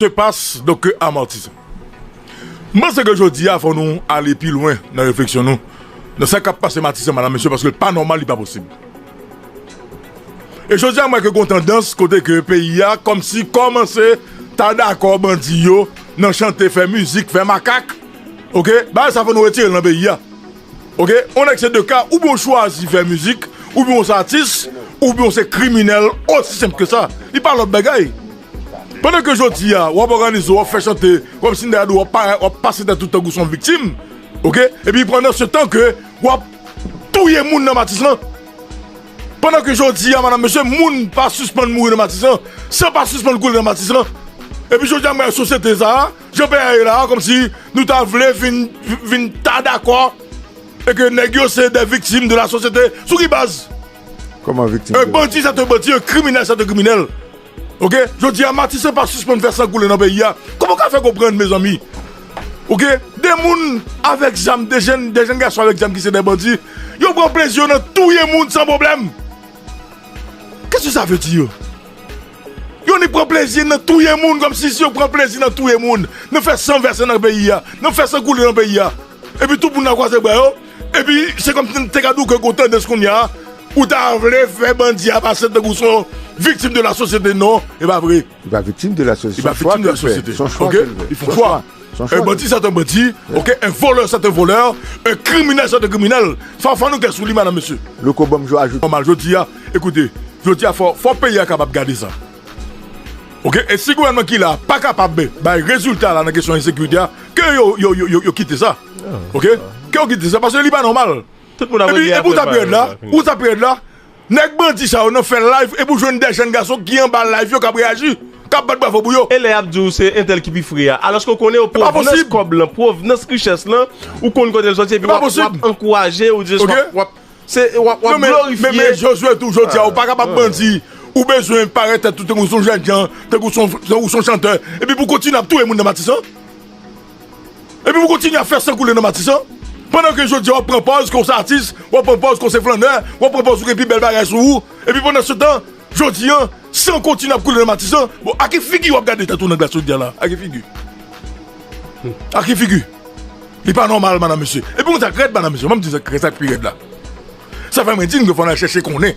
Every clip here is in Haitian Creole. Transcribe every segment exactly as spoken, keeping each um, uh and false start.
se passe donc à Martissant. M panse ke jodi a, fò nou ale pi lwen nan refleksyon nou, nan sa k ap pase Matisan, madam, mesye, paske l pa nòmal, li pa posib. E jodi a, m wè ke gon tandans kote ke peyi a kòmsi kòmanse ta dakò bandi yo nan chante, fè mizik, fè makak. Oke? Bagay sa, fò nou retire l nan peyi a. Oke? On nèg se de ka, oubyen w chwazi fè mizik, oubyen w se atis, oubyen w se kriminèl, osi senp ke sa. Li pa lòt bagay. Pandan ke jodi a, w ap òganize, w ap fè chante, w ap sindayadou, w ap pa-, w ap pase tèt ou tankou se yon viktim, oke? Epi pandan se tan ke w ap touye moun nan Matisan. Pandan ke jodi a, madam, mesye, moun pa sispann mouri nan Matisan, san pa sispann koule nan Matisan. Epi jodi a, m wè sosyete sa a, jan peyi a ye la a, kòmsi nou ta vle vin, vin ta dakò e ke nèg yo se de viktim de la sosyete. Sou ki baz? Kòman viktim? Un bandit, c'est un bandit, un criminel, c'est un criminel. Oke? Jodi a, Matisan pa sispann fè san koule nan peyi a. Kòman w ka fè konprann, mezanmi? Oke? De moun avèk zam, de jèn, de jèn gason avèk zam ki se de bandi, yo pran plezi yo nan touye moun san pwoblèm. Qu'est-ce que ça veut dire? Yo ni pran plezi nan touye moun, kòmsi si yo pran plezi nan touye moun, nan fè san vèse nan peyi a, nan fè san koule nan peyi a. Epi tout moun nan kwaze bra yo. Epi se kòmsi n te ka di w ke gon tandans kounye a, ou ta vle fè bandi a pase tankou se yon viktim de la sosyete. Non, e pa vre. Li pa viktim de la sosyete. Li pa viktim de la sosyete. Oke? Li fè yon chwa. Un bandit, c'est un bandit. Oke? Un voleur, c'est un voleur. Un criminel, c'est un criminel. Fò, fò nou klè sou li, madam, mesye. Louko, ban m ajoute. Nòmal, jodi a, ekoute, jodi a, fò, fò peyi a kapab gade sa. Oke? E si gouvènman ki la pa kapab bay rezilta la nan kesyon ensekirite a, ke yo, yo, yo, yo, yo kite sa. Oke? Ke yo kite sa, paske li pa nòmal. Tout moun ap rele apre. Epi, epi ou ta pi rèd la, ou ta pi rèd la. Nèg bandi sa yo nan fè live, epi ou jwenn de jèn gason ki anba live yo k ap reyaji, k ap bat bravo pou yo. E lè y ap di w se entèl ki pi fre a. Alòske w konnen yo pwovnans kòb lan, pwovnans richès lan, ou konn kote l sòti, epi w ap, w ap ankouraje, ou di w ap, w ap, se, w ap, w ap glorifye. Non, men, men, men Josué tou, jodi a, ou pa kapab bandi, ou bezwen parèt tèt ou tankou se yon jènjan, tankou se yon, tankou se yon chantè, epi pou kontinye ap touye moun nan Matisan. Epi pou kontinye ap fè san koule nan Matisan. Pandan ke jodi a w ap pran pòz ke w se atis, w ap pran pòz ke w se flannè, w ap pran pòz ou gen pi bèl bagay sou ou. Epi pandan se tan, jodi a, san kontinye ap koule nan Matisan. Bon, a ki figi w ap gade tèt ou nan glas jodi a la? A ki figi? A ki figi? Li pa nòmal, madam, mesye. Epi yon sa k rèd, madam, mesye. Ban m di sa k rèd, sa k pi rèd la. Sa fè mwen di n ke fò n al chèche konnen.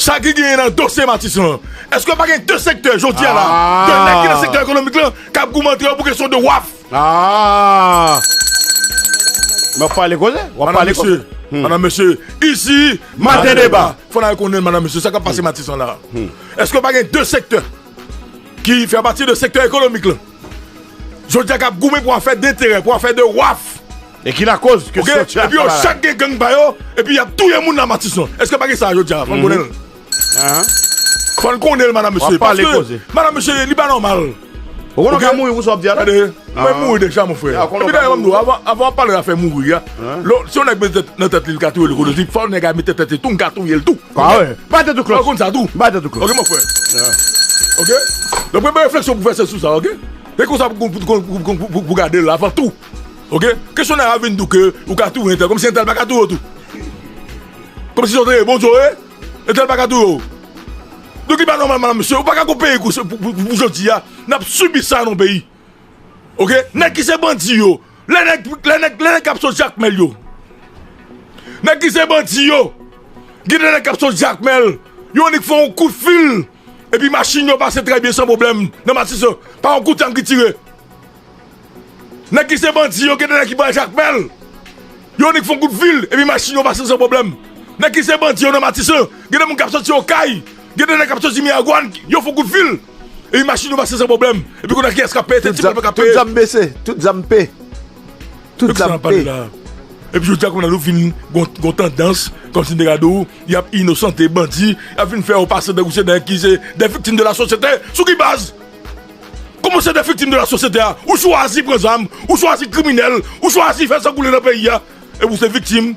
Sa ki genyen nan dosye Matisan an? Èske pa gen de sektè jodi a la, de nèg ki nan sektè ekonomik lan k ap goumen antre yo pou kesyon de waf? Ah! M ap pale koze, w ap pale koze. Madam, mesye, isi, Maten Deba. Fò n al konnen, madam, mesye, sa k ap pase Matisan la. Èske pa gen de sektè ki fè pati de sektè ekonomik lan? Jodi a k ap goumen pou afè denterè, pou afè de waf. E ki lakoz ke sitiyasyon sa la? Epi yo chak gen gang pa yo, epi y ap touye moun nan Matisan. Èske pa gen sa jodi a? Fò n konnen l. Fò n konnen l, madam, mesye. Paske, madam, mesye, li pa nòmal. Ou konnen w ka mouri pou sa w ap di a la? Gade, mwen mouri deja, mon frè. Epi dayè, ban m di w, avan, avan w ap pale afè mouri a, si yon nèg mete tèt nan tèt li, li ka touye l, kote li, fò nèg la mete tèt li tou, m ka touye l tou. Ah ouais. Bay tèt ou klòch. Ou konn sa tou. Bay tèt ou klòch. Ok, mon frè. Ok? Donk, premye refleksyon pou fè, se sou sa, ok? Se konsa pou, pou, pou gade l avan tou. Ok? Kesyonè a vin di w ke ou ka touye entèl, kòmsi entèl pa ka touye w tou. Kòmsi se yon trè bon tou, e? Entèl pa ka touye w. Donk, li pa nòmal, madam, mesye. Ou pa ka gon peyi pou, pou, pou, pou jodi a, n ap sibi sa nan peyi. Ok? Nèg ki se bandi yo, lè nèg, lè nèg, lè nèg k ap sot Jakmèl yo. Nèg ki se bandi yo, gen de nèg k ap sot Jakmèl, yo annik fè yon kout fil, epi machin yo pase trè byen san pwoblèm nan Matisan. Pa yon kout zam ki tire. Nèg ki se bandi yo, gen de nèg ki pran Jakmèl, yo annik fè yon kout fil, epi machin yo pase san pwoblèm. Nèg ki se bandi yo nan Matisan, gen de moun k ap soti Okay, gen de nèg k ap soti Miragwàn, yo fè yon kout fil. Epi machin yo pase san pwoblèm. Epi kounye a kiyès k ap peye? Tèt ti pèp la k ap peye. Tout zam bese, tout zam pe. Tout zam pe. Epi jodi a kounye a nou vin gon, gon tandans, kòmsi n te ka di w, y ap inosante bandi, y ap vin fè yo pase tankou se nèg ki se de viktim de la sosyete. Sou ki baz? Kòman se de viktim de la sosyete a? Ou chwazi pran zam, ou chwazi kriminèl, ou chwazi fè san koule nan peyi a. Epi w se viktim.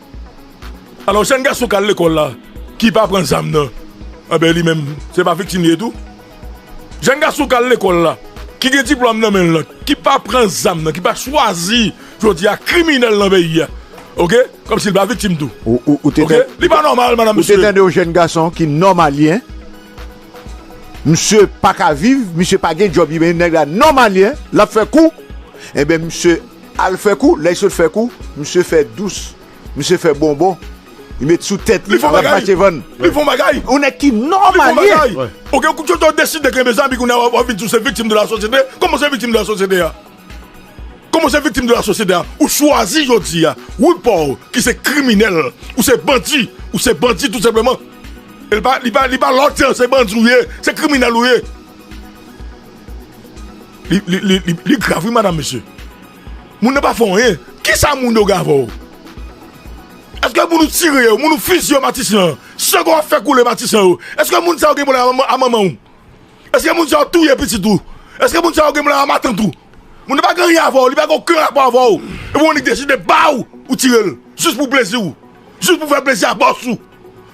Alò, jèn gason k al lekòl la, ki pa pran zam nan, anben, li menm, se pa viktim li ye tou? Jèn gason k al lekòl la, ki gen diplòm nan men l lan, ki pa pran zam nan, ki pa chwazi, jodi a, kriminèl nan peyi a. Ok? Kòmsi l pa viktim tou. Ou, ou, ou te... Ok? Li pa nòmal, madam, mesye. Ou te tande yon jèn gason ki nòmalyen, Misye pa ka viv, misye pa gen djòb, li men nèg la nòmalyen, l ap fè kou. Enben, misye al fè kou, lè l sot fè kou, misye fè dous, misye fè bonbon, li met sou tèt li, l ap mache vann. Li fè yon bagay. Yon nèg ki nòmalyen. Oke, ou deside kenbe zam, kounye a w ap vin di w se viktim de la sosyete. Kòman w se viktim de la sosyete a? Kòman w se viktim de la sosyete a? Ou chwazi jodi a, wout pa w, ki se kriminèl, ou se bandi, ou se bandi tou senpleman. E li pa, li pa, li pa lòt, se bandi w ye, se kriminèl ou ye. Li, li, li, li, li grav, wi, madanm, mesye. Moun nan pa fè anyen. Kisa moun yo gen avè w? Èske moun ou tire yo, moun ou fiziye yo Matisyan, san w ap fè koule Matisyan yo? Èske moun sa yo gen pwoblèm a, a manman w? Èske moun sa yo touye pitit ou? Èske moun sa yo gen pwoblèm a matant ou? Moun nan pa gen anyen avè w, li pa gen okenn rapò avè w. Epi w annik deside ba w, ou tire l. Jis pou plezi w. Jis pou fè plezi a bòs ou.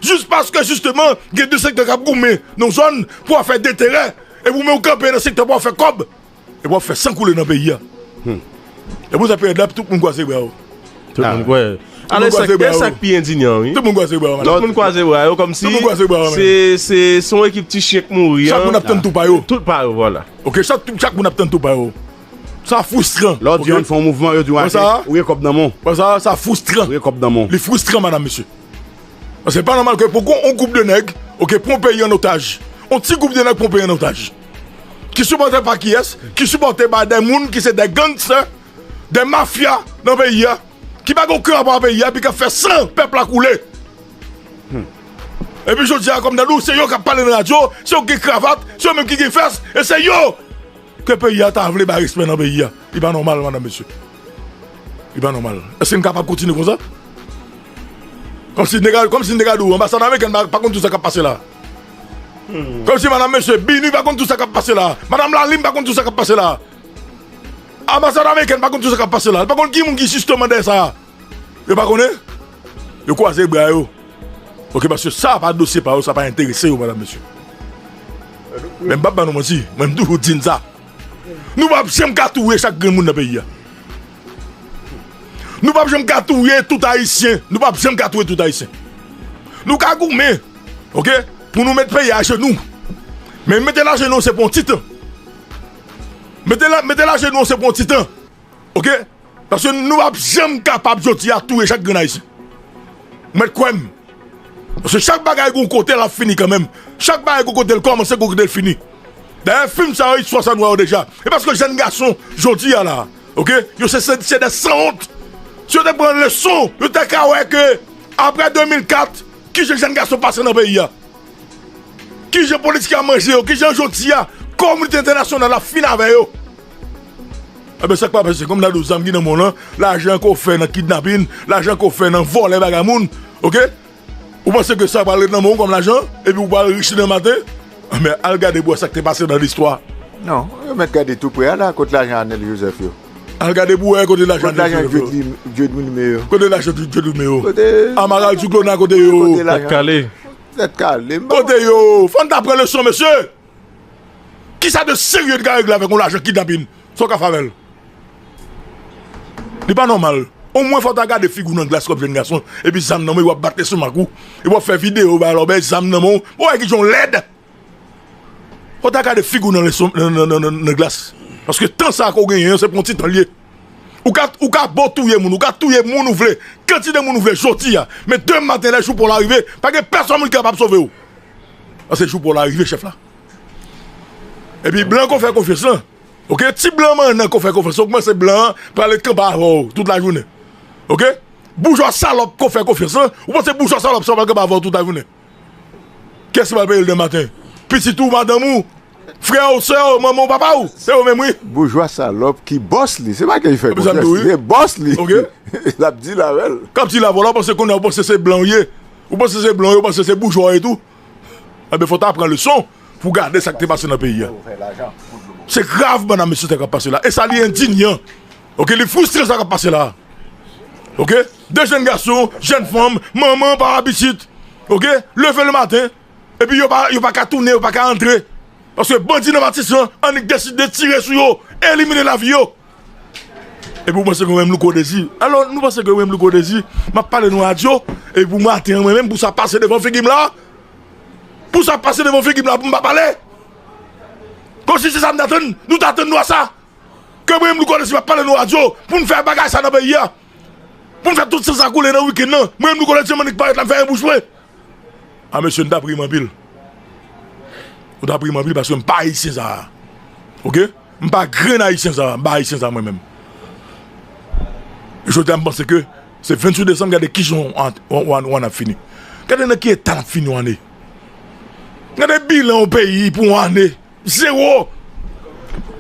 Jis paske, jisteman, gen de sektè k ap goumen nan yon zòn pou w ap fè de enterè. Epi w menm ou kanpe nan sektè pou w ap fè kòb. Epi w ap fè san koule nan peyi a. Epi w sa peryòd la, tout moun kwaze bra yo. Tout moun kwaze. Alò, e sa k pi endinyan, wi. Tout moun kwaze bra yo. Tout moun kwaze bra yo, kòmsi se, se, se yon ekip ti chen k mouri. Chak moun ap tann tou pa yo. Tout pa yo, vwala. Oke, chak, chak moun ap tann tou pa yo. Sa fristran. Lè w di yon fè yon mouvman, yo di w achte, ou gen kòb nan men w. Sa, sa fristran. Ou gen kòb nan men w. Li fristran, madanm, mesye. Paske se pa nòmal ke pou yon gwoup de nèg, oke, pran yon peyi an otaj. Yon ti gwoup de nèg pran yon peyi an otaj. Ki sipòte pa kiyès? Ki sipòte pa de moun ki se de gangstè, de mafya nan peyi a, ki pa gen okenn rapò ak peyi a, epi k ap fè san pèp la koule. Epi jodi a, kòm nan nou, se yo k ap pale nan radyo, se yo ki gen kravat, se yo menm ki gen fès, e se yo ke peyi a ta vle bay respè nan peyi a. Li pa nòmal, madanm, mesye. Li pa nòmal. Èske n kapab kontinye konsa? Kòmsi nèg a, kòmsi nèg a di w, anbasad amerikèn pa, pa konn tout sa k ap pase la. Kòmsi madanm, mesye, Bini pa konn tout sa k ap pase la. Madanm Lalim pa konn tout sa k ap pase la. Anbasad amerikèn pa konn tout sa k ap pase la. Li pa konn ki moun ki jisteman dèyè sa. Yo pa konnen? Yo kwaze bra yo. Oke, paske sa pa dosye pa yo, sa pa enterese yo, madanm, mesye. Men m p ap ba nou manti, mwen m toujou di n sa. Nou p ap janm ka touye chak grenn moun nan peyi a. Nou p ap janm ka touye tout Ayisyen. Nou p ap janm ka touye tout Ayisyen. Nou ka goumen, oke, pou nou met peyi a ajenou. Men mete l ajenou, se pou yon ti tan. Mete l, mete l ajenou, se pou yon ti tan. Oke? Paske nou p ap janm kapab jodi a touye chak grenn Ayisyen. Ou mèt kwè m. Paske chak bagay gon kote l ap fini kanmenm. Chak bagay gon kote l kòmanse, gon kote l fini. Dayè, fim sa yo, istwa sa nou wè yo deja. E paske jèn gason, jodi a la, oke? Yo se, se, se de sanwont. Si yo te pran leson, yo te ka wè ke apre de mil kat, kijan jèn gason pase nan peyi a. Kijan politik la manje yo, kijan jodi a, kominote entènasyonal la fin avè yo. Enben, sa k pa pase, kòm nan do zam ki nan men w lan, lajan ke w fè nan kidnapin, lajan ke w fè nan vòlè bagay moun, oke? Ou panse ke sa pral ret nan men w kòm lajan, epi w pral rich demen maten? Enben, al gade pou w wè sa k te pase nan listwa. Non, yo mèt gade tou prè a la, kot lajan Anèl Jozèf yo. Al gade pou w wè kote lajan Anèl Jozèf yo. Kote lajan Dieudonné yo? Kote lajan Dieudonné yo? Kote Amaral Djouklona, kote yo? Kote lajan? Tèt kale. Tèt kale. Kote yo? Fò n ta pran leson, mesye. Kisa de serye n ka regle avèk yon lajan kidnapin? Sa w ka fè avè l? Li pa nòmal. Omwen fò w ta gade figi w nan glas kòm jèn gason, epi zam nan men w, w ap bat lestomak ou, epi w ap fè videyo, ba lòbèy zam nan men w. Ou wè kijan w lèd? Fò w ta gade figi w nan leson, nan, nan, nan, nan, nan glas. Paske tan sa a ke w genyen an, se pou yon ti tan l ye. Ou ka, ou ka bon touye moun, ou ka touye moun ou vle, kantite moun ou vle jodi a. Men demen maten, lè jou pa w la rive, pa gen pèsonn moun ki kapab sove w. Paske jou pa w la rive, chèf la. Epi blan ke w fè konfyans lan, oke, ti blan mannan ke w fè konfyans lan, ou panse blan an prale kanpe avè w tout lajounen? Oke? Boujwa salòp ke w fè konfyans lan, ou panse boujwa salòp sa yo pral kanpe avè w tout lajounen? Kiyès ki pral peye l demen maten? Pitit ou, madanm ou, frè w, sè w, manman w, papa w? Se yo menm, wi. Boujwa salòp ki bòs li, se pa ke li fè konfyans, se bòs li. Oke. L ap deal avè l. K ap deal avè w la, ou panse kounye a, ou panse se blan w ye? Ou panse se blan w ye, ou panse se boujwa w ye tou? Enben, fò w ta pran leson pou w gade sa k te pase nan peyi a. Se grav, madanm, mesye, sa k ap pase la. E sa, li endinyan. Oke, li fristre sa k ap pase la. Oke? De jèn gason, jèn fanm, manman, papa pitit. Oke? Leve le maten, epi yo pa, yo pa ka tounen, yo pa ka antre. Paske bandi nan Matissan annik deside tire sou yo, elimine lavi yo. Epi ou panse ke mwen menm Louko Dezi? Alò, nou panse ke mwen menm Louko Dezi, m ap pale nan radyo, epi pou maten an, mwen menm, pou sa pase devan figi m la, pou sa pase devan figi m la, pou m pa pale? Bon, si se sa m t atann, nou t atann nou a sa. Ke mwen menm Louko Dezi m ap pale nan radyo pou n fè bagay sa nan peyi a. Pou n fè tout san sa koule nan wikenn nan. Mwen menm Louko Dezi m annik parèt la m fè yon bouch mwen. A mesye, nou t ap ri m anpil. Nou t ap ri m anpil paske m pa ayisyen sa a. Oke? M pa grenn ayisyen sa a. M pa ayisyen sa a mwen menm. Jodi a m panse ke se venntuit desanm, gade kijan w an, w an, w an ap fini. Gade nan ki eta n ap fini yon ane. Gade bilan yon peyi pou yon ane. Zewo.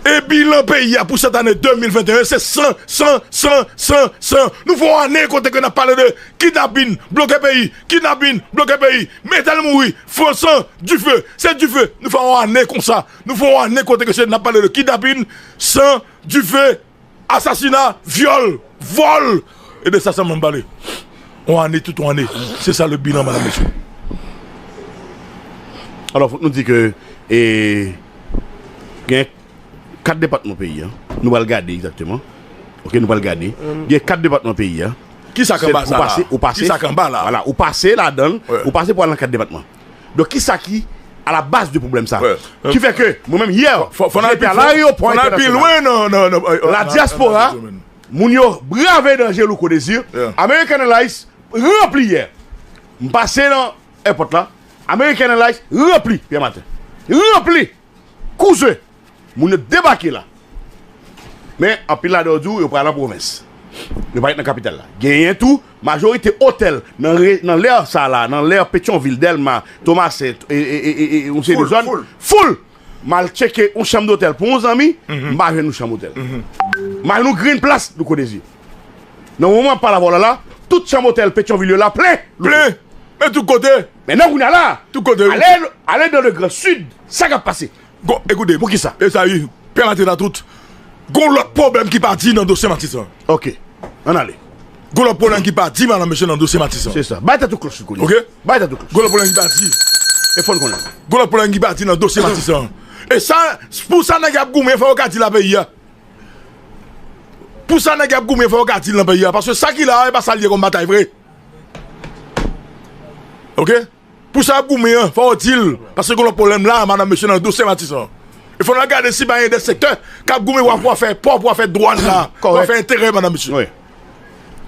E bilan peyi a pou sèt ane de mil venteyen se san, san, san, san, san. Nou fè yon ane kote ke n ap pale de kidnapin, bloke peyi, kidnapin, bloke peyi, met tèl mouri, fè san, dife, se dife. Nou fè yon ane konsa. Nou fè yon ane kote ke se n ap pale de kidnapin, san, dife, asasina, vyòl, vòl. E de sa sèlman m pale. On ane, tout on ane. Se sa le bilan, madam, mesye. Alò, fòk nou di ke, e, gen kat depatman peyi a. Nou pral gade egzakteman. Oke, nou pral gade. Gen kat depatman peyi a. Kisa k anba sa la? Ou pase, ou pase, kisa k anba la? Vwala, ou pase ladan l, ou pase pou al nan kat depatman. Donk, kisa ki a la baz de pwoblèm sa? Ki fè ke, mwen menm, yè, fò, fò n al pi, fò n al pi lwen nan, nan, nan, euh, la dyaspora, moun yo brave danje Louko Dezi, American Airlines ranpli yè. M pase nan èpòt la, American Airlines ranpli, Pierre Martin. Ranpli! Kouzen! Moun yo debake la. Men, anpil ladan yo di w yo pral nan pwovens. Yo pa ret nan kapital la. Genyen tou, majorite otèl nan re-, nan lè sa la, nan lè Petyonvil, Dèlma, Tomasen, e, e, yon seri de zòn, foul. M al tcheke yon chanm dotèl pou yon zanmi, m pa jwenn yon chanm otèl. Imajine w grenn plas Louko Dezi. Nan moman m ap pale avè w la la, tout chanm otèl Petyonvil yo la plen. Plen. Men tout kote. Men nan kounye a la, tout kote, wi. Ale, ale nan le Gran Sid, sa k ap pase? Gon, ekoute, poukisa? E sa, wi, pèmèt la tout. Gon lòt pwoblèm ki pa di nan dosye Matisan. Oke. Ann ale. Gon lòt pwoblèm ki pa di, madam, mesye, nan dosye Matisan. Se sa. Bay tèt ou klòch, wi, kounye a. Oke? Bay tèt ou klòch. Gon lòt pwoblèm ki pa di. E fò n konnen. Gon lòt pwoblèm ki pa di nan dosye Matisan. E sa, pou sa nèg y ap goumen, fò yo ka di la peyi a. Pou sa nèg y ap goumen, fò yo ka di l nan peyi a. Paske sa ki la a, e pa sa l ye kòm batay vre. Oke? Pou sa y ap goumen an, fò yo di l. Paske gen yon pwoblèm la, madam, mesye, nan dosye Matisan. E fò n al gade si pa gen de sektè k ap goumen pou w ap fè pò, pou w ap fè dwàn la, pou w ap fè enterè, madam, mesye. Wi.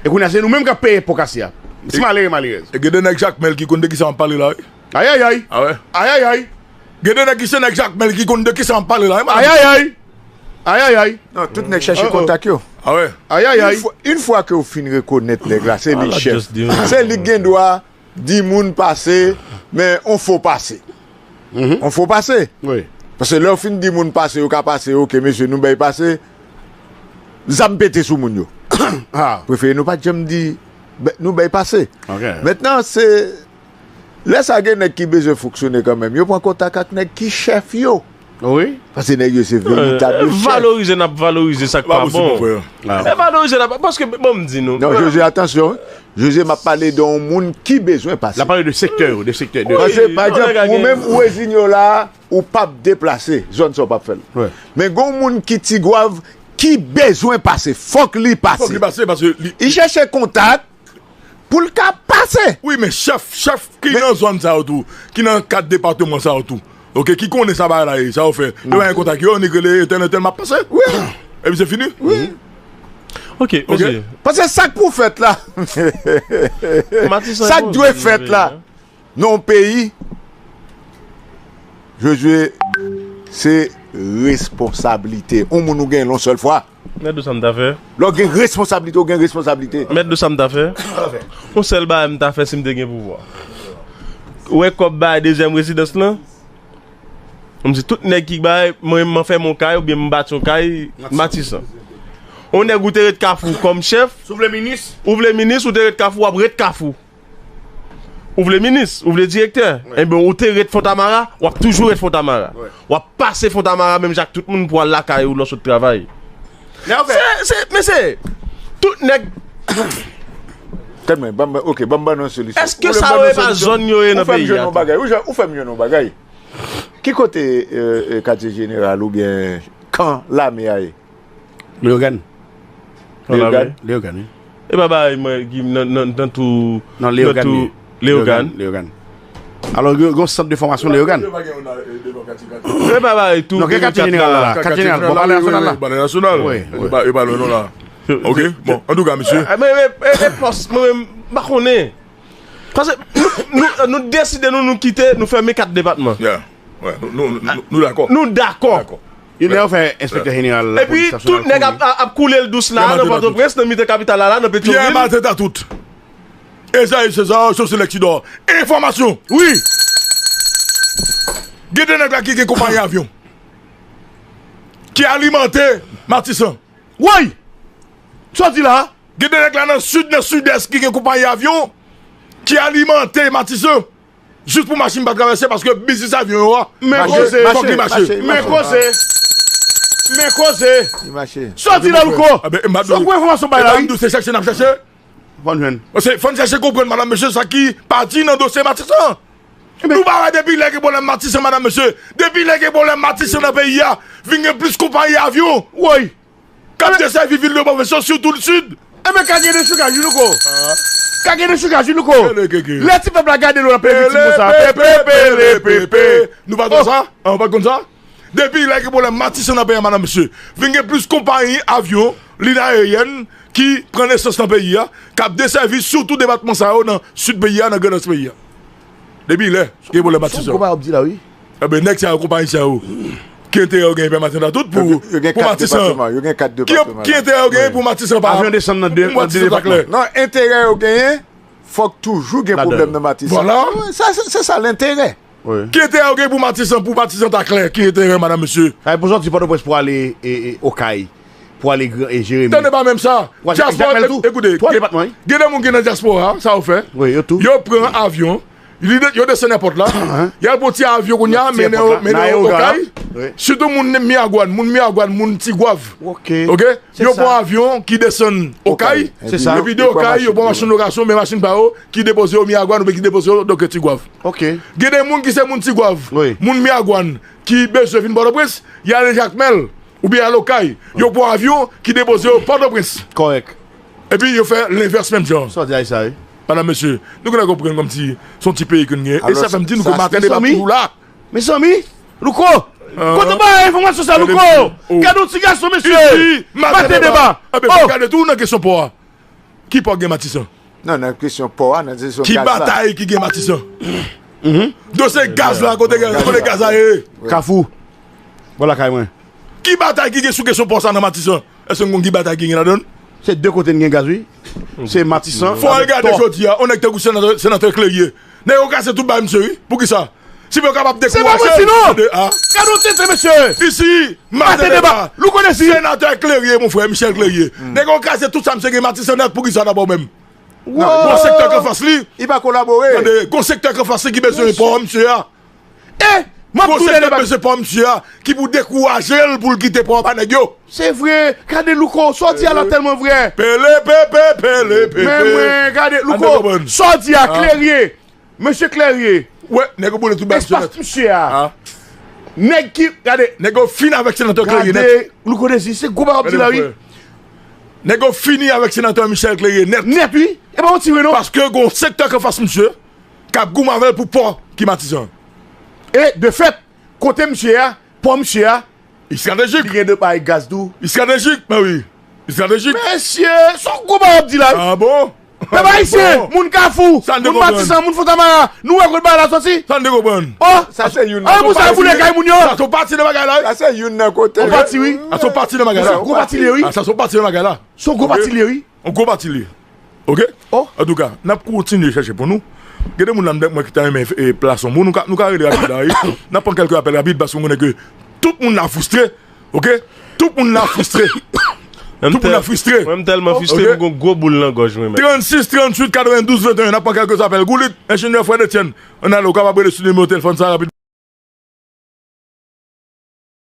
E kounye a, se nou menm k ap peye pò kase a. Ti malere, malerèz. E gen de nèg Jakmèl ki konn de kisa m ap pale la, wi. Ayayay. A wè. Ayayay. Gen de nèg ki se nèg Jakmèl ki konn de kisa m ap pale la, wi, madam. Ayayay. Ayayay. Non, tout nèg chèche kontak yo. A wè. Ayayay. Yon fwa, yon fwa ke w fin rekonèt nèg la, se li chèf. Se li k gen dwa di moun pase, men on fo pase. On fo pase. Wi. Paske lè w fin di moun pase, yo ka pase, oke, mesye, nou bay pase. Zam pete sou moun yo. Prefere nou pa t janm di, nou bay pase. Mentnan, se lè sa gen nèg ki bezwen fonksyone kanmenm, yo pran kontak ak nèg ki chèf yo. Wi. Paske nèg yo se veritab chèf. Valorize n ap valorize sa k pa bon. E valorize n ap, paske, bon, m di nou. Non, Jose, atansyon. Jose, m ap pale de yon moun ki bezwen pase. L ap pale de sektè yo, de sektè, de... Paske, pa egzanp, ou menm, ou reziyen w la, ou p ap deplase, zòn sa w p ap fè l. Men gen yon moun ki Tigwav ki bezwen pase, fòk li pase. Fòk li pase, paske li... Li chèche kontak, pou l ka pase. Wi, men chèf, chèf ki nan zòn sa yo tou, ki nan kat depatman sa yo tou, oke, ki konnen sa bagay la ye, sa yo fè. Yo pa gen kontak yo, annik rele entèl, entèl, m ap pase. Wi. Epi se fini. Wi. Oke, oke. Paske sa k pou fèt la, sa k dwe fèt la, nan yon peyi, Jozye, se responsablite. Yon moun ou gen l yon sèl fwa. Mèt Dou, sa m ta fè? Lè w gen responsablite, ou gen responsablite. Mèt Dou, sa m ta fè? Yon sèl bagay m ta fè si m te gen pouvwa. Ou wè kòb bay dezyèm rezidans lan? M di tout nèg ki bay, mwen, m fè m yon kay oubyen m bati yon kay Matisan. Yon nèg ou te ret Kafou kòm chèf. Si w vle minis. Ou vle minis, ou te ret Kafou, w ap ret Kafou. Ou vle minis, ou vle direktè. Ebyen, ou te ret Fontamara, w ap toujou ret Fontamara. W ap pase Fontamara menm jan ak tout moun pou al lakay ou lè w sot travay. Se, se, men se, tout nèg... Tèlman, ban m, ok, ban m ban nou yon solisyon. Èske sa yo e pa zòn yo ye nan peyi a tou? Ou fè m jwenn yon bagay. Ou fè m jwenn yon bagay. Ki kote, euh, euh, katye jeneral oubyen kan lame a ye? Leyogàn. Leyogàn. Leyogàn, wi. E pa bagay mwen ki nan, nan, nan tou, nan Leyogàn, wi. Leyogàn. Leyogàn. Alò, gen gen yon sant de fòmasyon Leyogàn. Yo pa gen yon nan, eh, devan katye, katye. Yo pa bay tou. Non, gen katye jeneral la. Katye jeneral, bon, palè nasyonal la. Palè nasyonal. Wi, wi. Yo pa, yo pa lwen non la. Ok, bon, antouka, mesye. Eh, men, men, men, men, pòs, mwen menm, m pa konnen. Paske nou, nou, nou deside, nou, nou kite, nou fèmen kat depatman. Yeah. Wi, nou, nou, nou, nou dakò. Nou dakò. Dakò. Yo lè yo fè enspektè jeneral la. Epi, tout nèg ap, ap, ap koule l dous la, nan Pòtoprens, nan mitan kapital la, la, nan Petyonvil. Pierre Martin Tatout. Esaïe César, José Lexidor. Enfòmasyon. Wi. Gen de nèg la ki gen konpayi avyon. Ki alimante Matisan. Woy! Sa w di la? Gen de nèg la nan sid, nan sidès ki gen konpayi avyon. Ki alimante Matisan. Jis pou machin pa travèse paske biznis avyon yo a. Men koze. Fòk li mache. Men koze. Men koze. Li mache. Sa w di la, Louko? Sa w pran enfòmasyon bay la, wi. Dosye chèche n ap chèche. Fò n jwenn. Paske fò n chèche konprann, madanm, mesye, sa ki pati nan dosye Matisan. Nou pa wè depi lè gen pwoblèm Matisan, madanm, mesye. Depi lè gen pwoblèm Matisan nan peyi a, vin gen plis konpayi avyon. Woy. K ap desèvi vil de pwofesyon, sitou sid. Enben, ka gen dechokaj, wi, Louko. Ka gen dechokaj, wi, Louko. Lè ti pèp la gade nou, l ap peye viktim konsa. Pepe, pepe, pepe. Nou pa konn sa? An, nou pa konn sa? Depi lè gen pwoblèm Matisan nan peyi a, madanm, mesye, vin gen plis konpayi avyon, liy ayeryèn, ki pran nesans nan peyi a, k ap desèvi sitou depatman sa yo nan sid peyi a, nan Grandans peyi a. Depi lè, gen pwoblèm Matisan. Sa w ap di la, wi. Enben, nèg sa yo, konpayi sa yo, ki enterè yo genyen pèmaten nan tout pou, pou Matisan? Yo gen kat depatman, yo gen kat depatman la. Ki enterè yo genyen pou Matisan pa, avyon desann nan de, pou nan de Matisan ta depatman. Klè? Non, enterè yo genyen, fòk toujou gen pwoblèm nan Matisan. Vwala. Wi, sa, se, se sa lenterè. Wi. Ki enterè yo genyen pou Matisan, pou Matisan ta klè? Ki enterè, madanm, mesye? Ay, pou sòti Pòtoprens pou ale, e, e, Okay, pou ale Gran, e, Jeremi. Tande pa menm sa. Dyaspora, ekoute, twa depatman, wi. Gen de moun ki nan dyaspora, sa yo fè? Wi, yo tou. Yo pran avyon, li de-, yo desann èpòt la. Y al pran ti avyon kounye a, mennen yo, mennen yo Okay. Wi. Sitou moun Miragwàn, moun Miragwàn, moun Tigwav. Ok. Ok? Yo pran avyon ki desann Okay. Se sa. Epi de Okay, yo pran machin lokasyon, men machin pa yo, ki depoze yo Miragwàn oubyen ki depoze yo, donk, Tigwav. Ok. Gen de moun ki se moun Tigwav, wi, moun Miragwàn, ki bezwen vin Pòtoprens, y ale Jakmèl, oubyen y ale Okay. Yo pran avyon ki depoze yo Pòtoprens. Kòrèk. Epi yo fè lenvès menm jan. Sa w di a sa, wi. Madanm, mesye, nou konn konprann kòmsi se yon ti peyi ke n gen. E sa fè m di nou ke maten deba toujou la. Mezanmi, Louko, kote w bay enfòmasyon sa, Louko? Gade yon ti gason, mesye. Maten deba. Enben, fò gade tou nan kesyon pò a. Ki pò gen Matisan? Non, nan kesyon pò a, nan kesyon gaz la. Ki batay ki gen Matisan? Dosye gaz la, kote gaz, kote gaz la ye? Kafou. Bò lakay mwen. Ki batay ki gen sou kesyon pò sa nan Matisan? Èske n konn ki batay ki gen ladan l? Se de kote n gen gaz, wi. Se Matisan. Fò al gade jodi a, yon nèg tankou senatè, senatè Clérier. Nèg yo kraze tout bay misye, wi. Poukisa? Si yo kapab dekouraje. Se pa manti, non. Gade yon tenten, mesye. Isi, maten deba. Louko Désir. Senatè Clérier, mon frè, Michel Clérier. Nèg yo kraze tout sa misye gen Matisan nèt, poukisa dabò menm? Gon sektè k anfas li. Li pa kolabore. Tande, gon sektè k anfas li ki bezwen pò misye a. E, m ap tou lè deba. Gon sektè k bezwen pò misye a, ki pou dekouraje l pou l kite pò a ba nèg yo. Se vre, gade Louko, sa w di a la tèlman vrè. Pele pepe, pele pepe. Men mwen, gade Louko, sa w di a Clérier. Mesye Clérier. Wè, nèg yo boule tout bay misye nèt. Espas misye a. Nèg ki, gade. Nèg yo fin avèk senatè Clérier nèt. Gade, Louko Désir, se gwo bagay w ap di la, wi. Nèg yo fini avèk senatè Michel Clérier nèt. Nèt, wi. E pa yon ti wi, non. Paske gon sektè k anfas misye, k ap goumen avè l pou pò ki Matisan. E, de fèt, kote misye a, pò misye a, estratejik. Li gen de bay gaz tou. Estratejik, men wi. Estratejik. Mesye, se yon gwo bagay w ap di la, wi. Ah bon? Pèp ayisyen, moun Kafou, moun Matisan, moun Fontamara, nou wè kote bagay la soti? Sa n te konprann. Oh! Sa se youn nan. An pou sa boule kay moun yo. Sa se yon pati nan bagay la, wi. Sa se youn nan kote. Yon pati, wi. Sa se yon pati nan bagay la. Gwo pati li ye, wi. Ah, sa se yon pati nan bagay la. Se yon gwo pati li ye, wi. Yon gwo pati li ye. Ok? Oh. Antouka, n ap kontinye chèche pou nou. Gen de moun la m dèk mwen ki ta renmen, eh, plas yon moun. Nou ka, nou ka rele rapid la, wi. N ap pran kèlke apèl rapid paske m konnen ke tout moun la fristre. Ok? Tout moun la fristre. Tout moun la fristre. Mwen, m tèlman fristre, m gon gwo boul nan gòj mwen, men. Trannsis, trannwit, katrevendouz, venteyen. N ap pran kèlke apèl. Goulit, enjenyè Fred Etienne. Ann ale, ou kapab rele sou nimewo telefòn sa rapid.